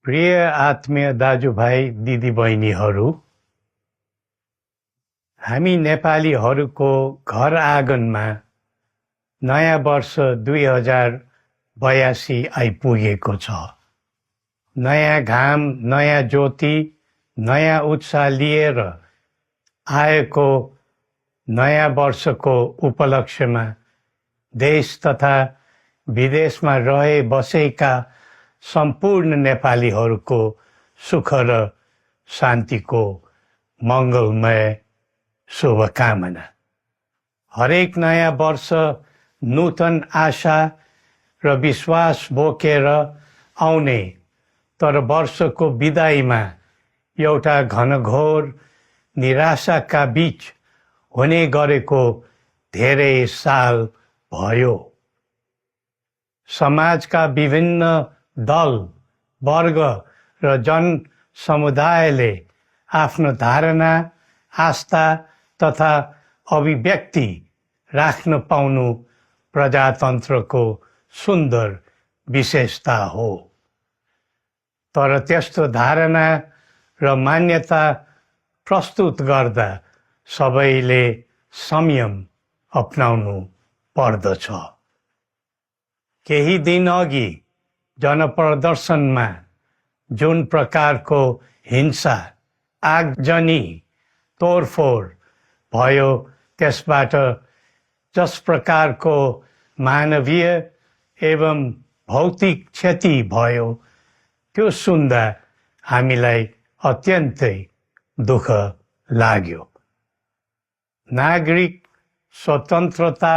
प्रिय आत्मीय दाजुभाइ दिदीबहिनीहरू, हामी नेपालीहरूको घर आँगनमा नयाँ वर्ष 2082 आइपुगेको छ। नयाँ घाम, नयाँ ज्योति, नयाँ उत्साह लिएर आएको नयाँ वर्षको उपलक्ष्यमा देश तथा विदेशमा रहे बसेका सम्पूर्ण नेपालीहरूको सुख र शान्तिको मङ्गलमय शुभकामना। हरेक नयाँ वर्ष नूतन आशा र विश्वास बोकेर आउने, तर वर्षको बिदाईमा एउटा घनघोर निराशाका बीच हुने गरेको धेरै साल भयो। समाजका विभिन्न दल, वर्ग र जन समुदायले आफ्नो धारणा, आस्था तथा अभिव्यक्ति राख्न पाउनु प्रजातन्त्रको सुन्दर विशेषता हो। तर त्यस्तो धारणा र मान्यता प्रस्तुत गर्दा सबैले संयम अपनाउनु पर्दछ। केही दिन अघि जनप्रदर्शनमा जुन प्रकारको हिंसा, आगजनी, तोडफोड भयो, त्यसबाट जस प्रकारको मानवीय एवं भौतिक क्षति भयो, त्यो सुन्दा हामीलाई अत्यन्तै दुःख लाग्यो। नागरिक स्वतन्त्रता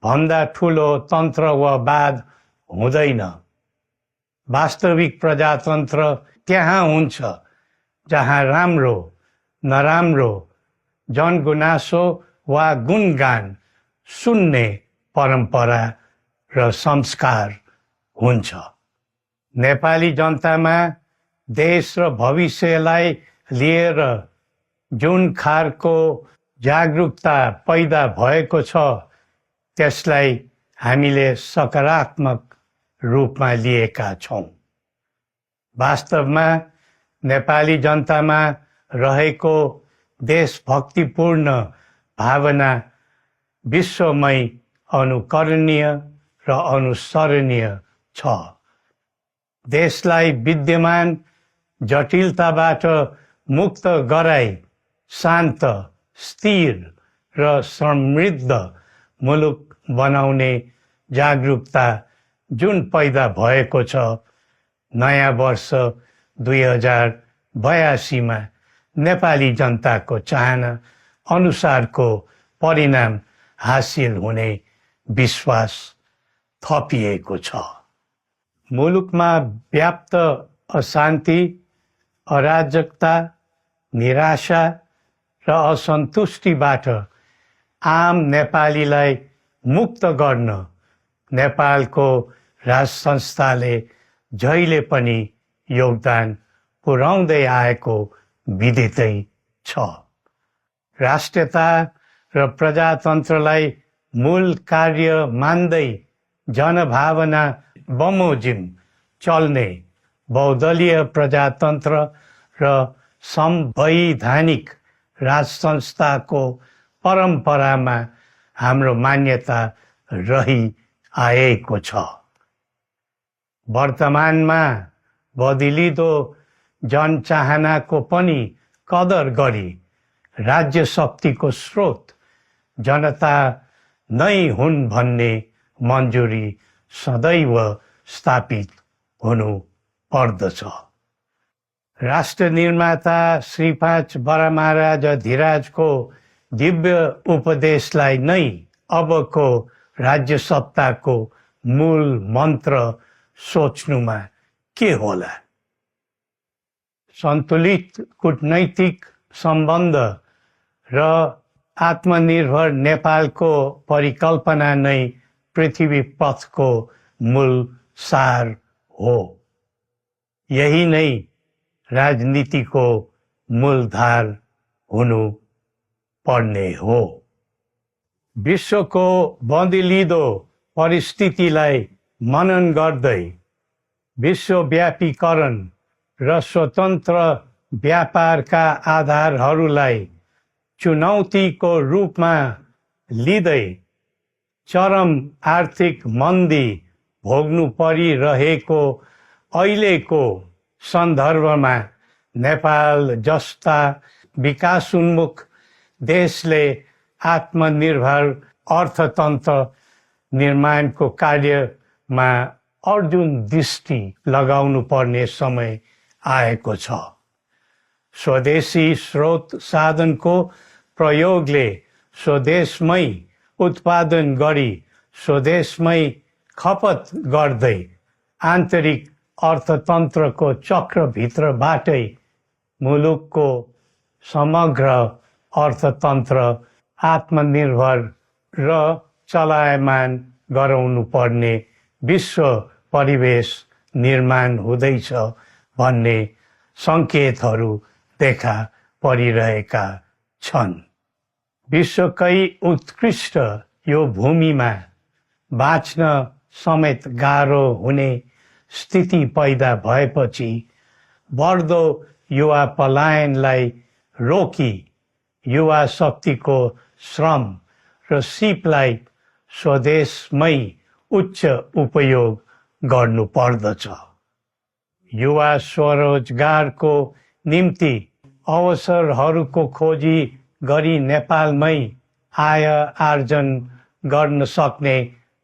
भन्दा ठुलो तन्त्रवाद हुँदैन। वास्तविक प्रजातन्त्र त्यहाँ हुन्छ जहाँ राम्रो, नराम्रो, जनगुनासो वा गुणगान सुन्ने परम्परा र संस्कार हुन्छ। नेपाली जनतामा देश र भविष्यलाई लिएर जुन खालको जागरुकता पैदा भएको छ, त्यसलाई हामीले सकारात्मक रूपमा लिएका छौँ। वास्तवमा नेपाली जनतामा रहेको देशभक्तिपूर्ण भावना विश्वमै अनुकरणीय र अनुसरणीय छ। देशलाई विद्यमान जटिलताबाट मुक्त गराई शान्त, स्थिर र समृद्ध मुलुक बनाउने जागरुकता जुन पैदा भएको छ, नयाँ वर्ष 2082 मा नेपाली जनताको चाहना अनुसारको परिणाम हासिल हुने विश्वास थपिएको छ। मुलुकमा व्याप्त अशान्ति, अराजकता, निराशा र असन्तुष्टिबाट आम नेपालीलाई मुक्त गर्न नेपालको राज संस्थाले जहिले पनि योगदान पुर्याउँदै आएको विदितै छ। राष्ट्रियता र प्रजातन्त्रलाई मूल कार्य मान्दै जनभावना बमोजिम चल्ने बहुदलीय प्रजातन्त्र र संवैधानिक राज संस्थाको परम्परामा हाम्रो मान्यता रही आएको छ। वर्तमानमा बदलिँदो जनचाहनाको पनि कदर गरी राज्य शक्तिको स्रोत जनता नै हुन् भन्ने मन्जुरी सदैव स्थापित हुनु पर्दछ। राष्ट्र निर्माता श्री 5 बरामहाराज धीराजको दिव्य उपदेशलाई नै अबको राज्य सत्ताको मूल मन्त्र सोच्नुमा के होला? सन्तुलित कूटनैतिक सम्बन्ध र आत्मनिर्भर नेपालको परिकल्पना नै पृथ्वी पथको मूल सार हो। यही नै राजनीतिको मूलधार हुनु पर्ने हो। विश्वको बदलिँदो परिस्थितिलाई मनन गर्दै विश्वव्यापीकरण र स्वतन्त्र व्यापारका आधारहरूलाई चुनौतीको रूपमा लिँदै चरम आर्थिक मन्दी भोग्नु परिरहेको अहिलेको सन्दर्भमा नेपाल जस्ता विकासोन्मुख देशले आत्मनिर्भर अर्थतन्त्र निर्माणको कार्यमा अर्जुन दृष्टि लगाउनु पर्ने समय आएको छ। स्वदेशी स्रोत साधनको प्रयोगले स्वदेशमै उत्पादन गरी स्वदेशमै खपत गर्दै आन्तरिक अर्थतन्त्रको चक्रभित्रबाटै मुलुकको समग्र अर्थतन्त्र आत्मनिर्भर र चलायमान गराउनु पर्ने विश्व परिवेश निर्माण हुँदैछ भन्ने सङ्केतहरू देखा परिरहेका छन्। विश्वकै उत्कृष्ट यो भूमिमा बाँच्न समेत गाह्रो हुने स्थिति पैदा भएपछि बढ्दो युवा पलायनलाई रोकी युवा शक्तिको श्रम र सिपलाई स्वदेशमै उच्च उपयोग गर्नु पर्दछ। युवा स्वरोजगारको निम्ति अवसरहरूको खोजी गरी नेपालमै आय आर्जन गर्न सक्ने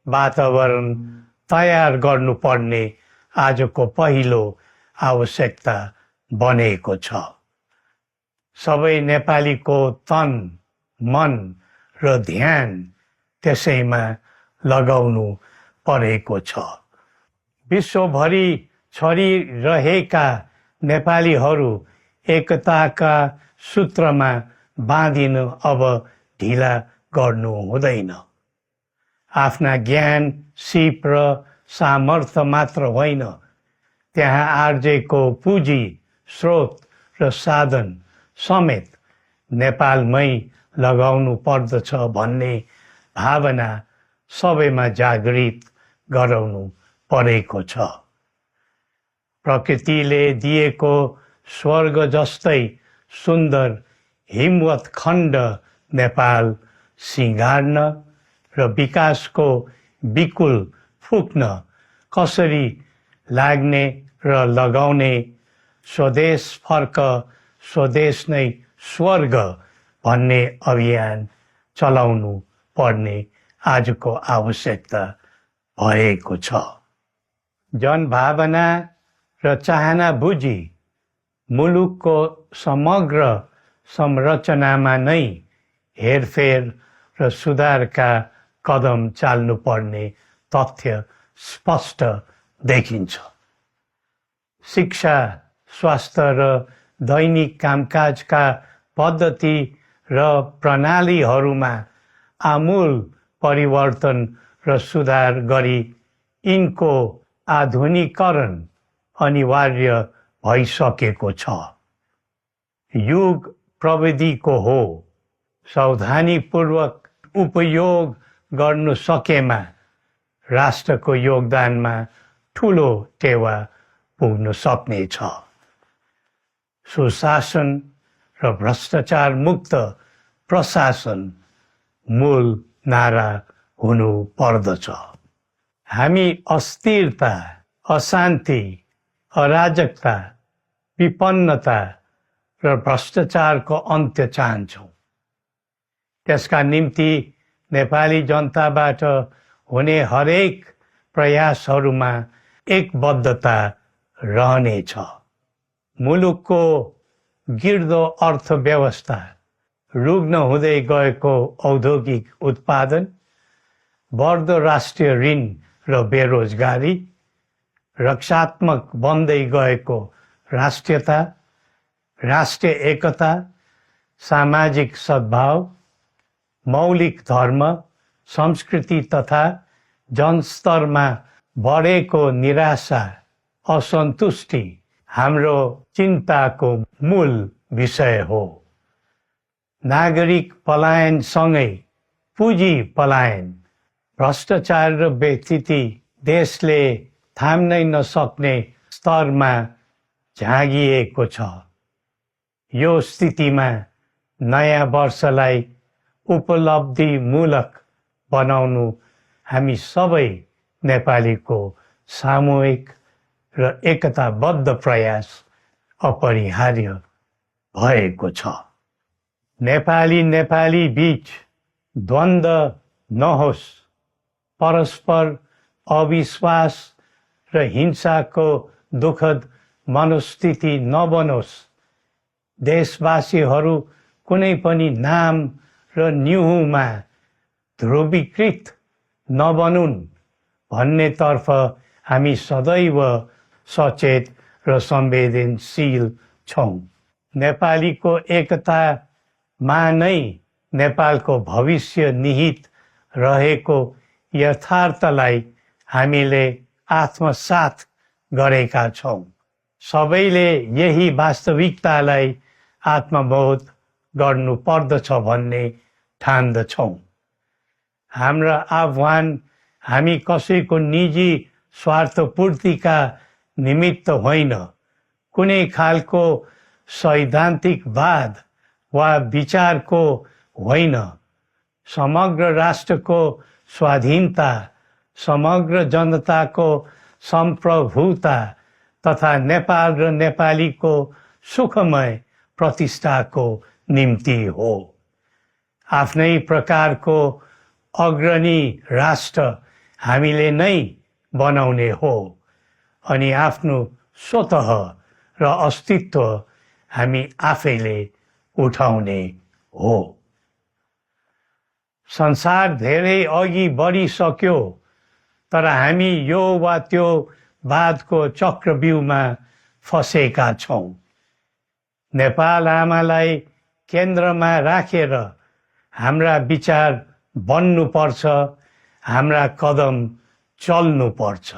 वातावरण तयार गर्नुपर्ने आजको पहिलो आवश्यकता बनेको छ। सबै नेपालीको तन, मन र ध्यान त्यसैमा लगाउनु परेको छ। विश्वभरि छरिरहेका नेपालीहरू एकताका सूत्रमा बाँधिन अब ढिला गर्नु हुँदैन। आफ्ना ज्ञान, सिप र सामर्थ्य मात्र होइन, त्यहाँ आर्जेको पुँजी, स्रोत र साधन समेत नेपालमै लगाउनु पर्दछ भन्ने भावना सबैमा जागृत गराउनु परेको छ। प्रकृतिले दिएको स्वर्ग जस्तै सुन्दर हिमवत् खण्ड नेपाल सिँगार्न र विकासको विपुल फुक्न कसरी लाग्ने र लगाउने स्वदेश फर्क स्वदेश नै स्वर्ग भन्ने अभियान चलाउनु पर्ने आजको आवश्यकता भएको छ। जनभावना र चाहना बुझी मुलुकको समग्र संरचनामा नै हेरफेर र सुधारका कदम चाल्नुपर्ने तथ्य स्पष्ट देखिन्छ। शिक्षा, स्वास्थ्य र दैनिक कामकाजका पद्धति र प्रणालीहरूमा आमूल परिवर्तन र सुधार गरी यिनको आधुनिकीकरण अनिवार्य भइसकेको छ। युग प्रविधिको हो, सावधानीपूर्वक उपयोग गर्नु सकेमा राष्ट्रको योगदानमा ठुलो टेवा पुग्न सक्नेछ। सुशासन र भ्रष्टाचार मुक्त प्रशासन मूल नारा हुनु पर्दछ। हामी अस्थिरता, अशान्ति, अराजकता, विपन्नता र भ्रष्टाचारको अन्त्य चाहन्छौँ। त्यसका निम्ति नेपाली जनताबाट हुने हरेक प्रयासहरूमा एकबद्धता रहनेछ। मुलुकको गिर्दो अर्थव्यवस्था, रुग्न हुँदै गएको औद्योगिक उत्पादन, बढ्दो राष्ट्रिय ऋण र बेरोजगारी, रक्षात्मक बन्दै गएको राष्ट्रियता, राष्ट्रिय एकता, सामाजिक सद्भाव, मौलिक धर्म, संस्कृति तथा जनस्तरमा बढेको निराशा, असन्तुष्टि हाम्रो चिन्ताको मूल विषय हो। नागरिक पलायनसँगै पुँजी पलायन, भ्रष्टाचार र व्यथिति देशले थाम्नै नसक्ने स्तरमा झाँगिएको छ। यो स्थितिमा नयाँ वर्षलाई उपलब्धिमूलक बनाउनु हामी सबै नेपालीको सामूहिक र एकताबद्ध प्रयास अपरिहार्य भएको छ। नेपाली बीच द्वन्द्व नहोस्, परस्पर अविश्वास र हिंसाको दुःखद मनोस्थिति नबनोस्, देशवासीहरू कुनै पनि नाम र न्युहुमा ध्रुवीकृत नबनुन् भन्नेतर्फ हामी सदैव सचेत र संवेदनशील छौँ। नेपालीको एकतामा नै नेपालको भविष्य निहित रहेको यथार्थलाई हामीले आत्मसात गरेका छौँ। सबैले यही वास्तविकतालाई आत्मबोध गर्नुपर्दछ भन्ने ठान्दछौँ। हाम्रा आह्वान हामी कसैको निजी स्वार्थपूर्तिका निमित्त होइन, कुनै खालको सैद्धान्तिकवाद वा विचारको होइन, समग्र राष्ट्रको स्वाधीनता, समग्र जनताको सम्प्रभुता तथा नेपाल र नेपालीको सुखमय प्रतिष्ठाको निम्ति हो। आफ्नै प्रकारको अग्रणी राष्ट्र हामीले नै बनाउने हो अनि आफ्नो स्वतः र अस्तित्व हामी आफैले उठाउने हो। संसार धेरै अघि बढिसक्यो, तर हामी यो वा त्यो वादको चक्रव्यूहमा फँसेका छौँ। नेपाल आमालाई केन्द्रमा राखेर हाम्रा विचार बन्नुपर्छ, हाम्रा कदम चल्नुपर्छ।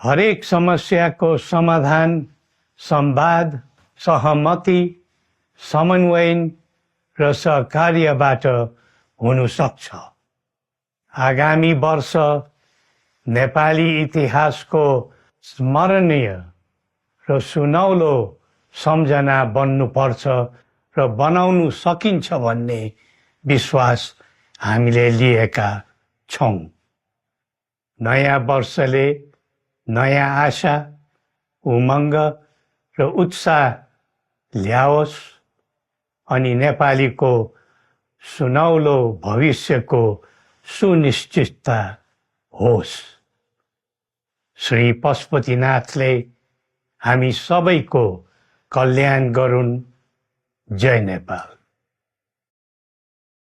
हरेक समस्याको समाधान संवाद, सहमति, समन्वयन र सहकार्यबाट हुन सक्छ। आगामी वर्ष नेपाली इतिहासको स्मरणीय र सुनौलो सम्झना बन्नुपर्छ र बनाउनु सकिन्छ भन्ने विश्वास हामीले लिएका छौँ। नयाँ वर्षले नयाँ आशा, उमङ्ग र उत्साह ल्याओस् अनि नेपालीको सुनौलो भविष्यको सुनिश्चितता होस्। श्री पशुपतिनाथले हामी सबैको कल्याण गरून्। जय नेपाल।